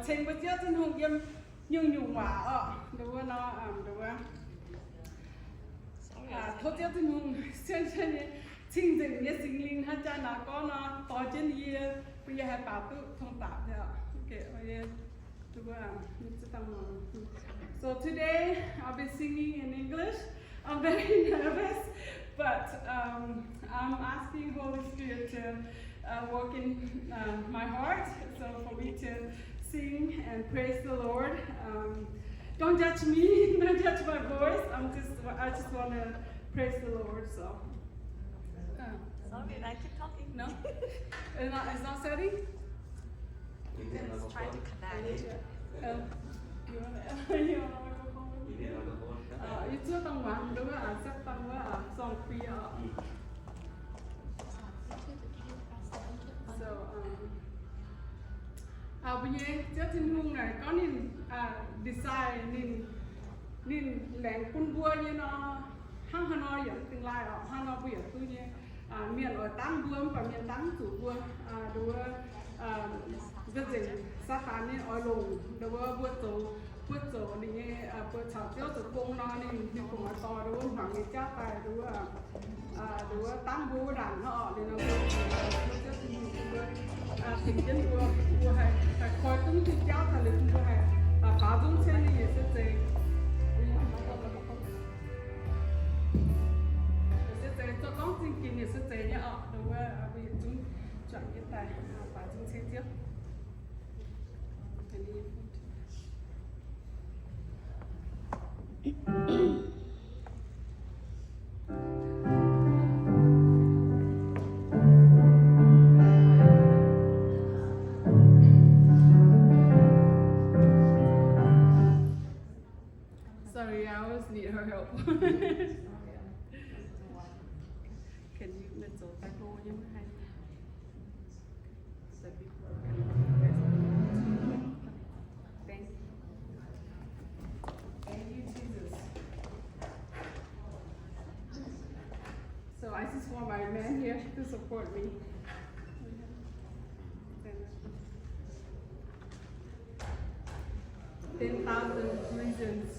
Ceng mbuo Ziouv Tin-Hungh yiem nyungc-nyungc waac orqc. Nduov wuov nor, nduov wuov. Tov Ziouv Tin-Hungh sienx nyei, cing-nzengc nyei Singx Lingh hnangv jaa naaic gorngv nor, doix jienv yie, bun yie haih baaux duqv tong-daqc. So today I'll be singing in English. I'm very nervous, but um, I'm asking Holy Spirit to uh, work in uh, my heart, so for me to sing and praise the Lord. Um, don't judge me, don't judge my voice. I'm just, I just want to praise the Lord. So. Uh, Sorry, I keep talking. No, it's not, it's not setting. You can try to connect. Oh, you wanna, you wanna microphone? Uh, you still don't want to do it. I said don't want. So, um, uh, mbuo nyei Ziouv Tin-Hungh naaic gorngv ninh, uh, design ninh, ninh laengz bun mbuo nyei nor, hnangv haaix nor yaac mv dingh laai orqc, hnangv nor mbuo yaac duqv nyei. Mienh oix dangv mbuo mv baac mienh dangv mv zuqc mbuo. Nduov, nzengc Saadaan ninh oix longc nduov mbuo zoux, mbuo zoux ninh nyei, mbuo caux Ziouv zoux gong nor ninh, ninh kungx oix dorh nduov mbuo hmuangx nyei jauv daaih nduov, nduov dangv mbuo wuov ndaangc hnangv orqc. Liuz nor mbuo, mbuo Ziouv Tin-Hungh mbuo tengx jienv mbuo, mbuo haih, haih koi duqv diuh jauv daaih liuz mbuo haih baaux nzung ceng ninh nyei se zeiz. Se zeiz zorqv gorngv zingh ginx nyei se zeiz nyei orqc. Nduov mbuo yietc zungv juangc jienv daaih baaux nzung ceng Ziouv. Sorry, I always need her help. Can you, let's go back over your hand. Thank you. Thank you, Jesus. So I just want my man here to support me. Ten thousand reasons.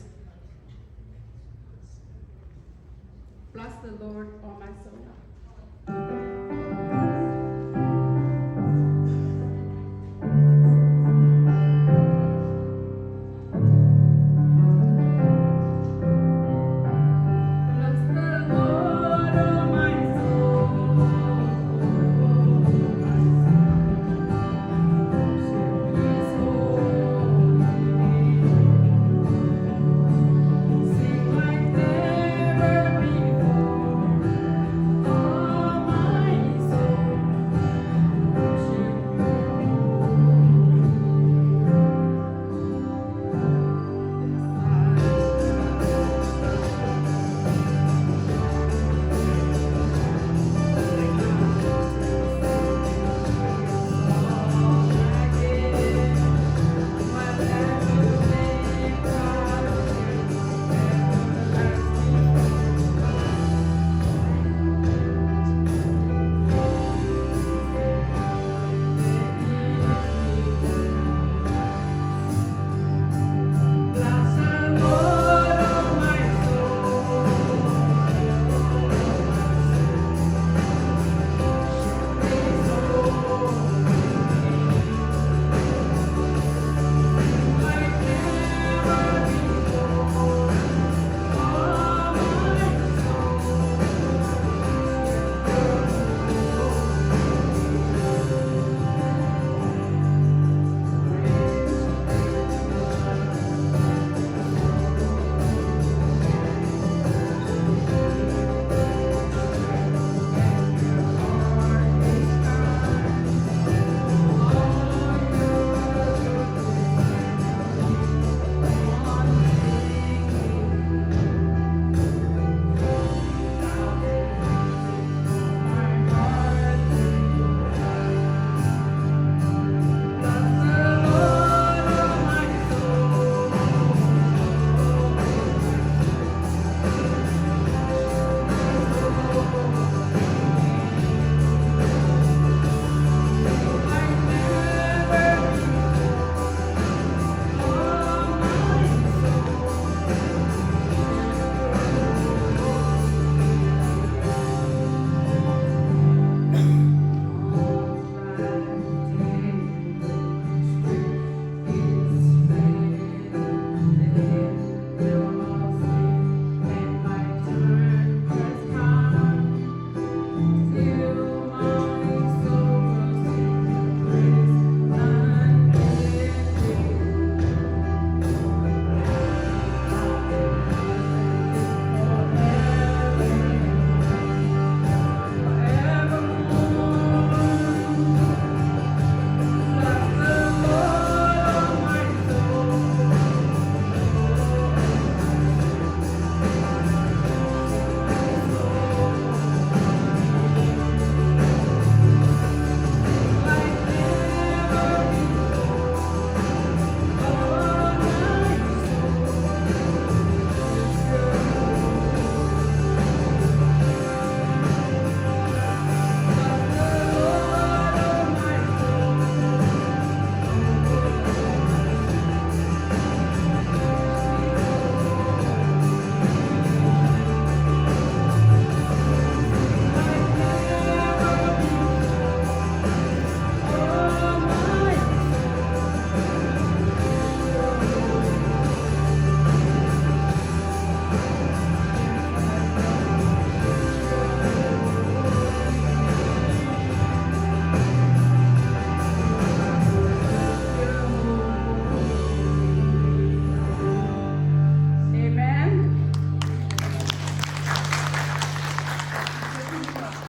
Bless the Lord, oh my soul.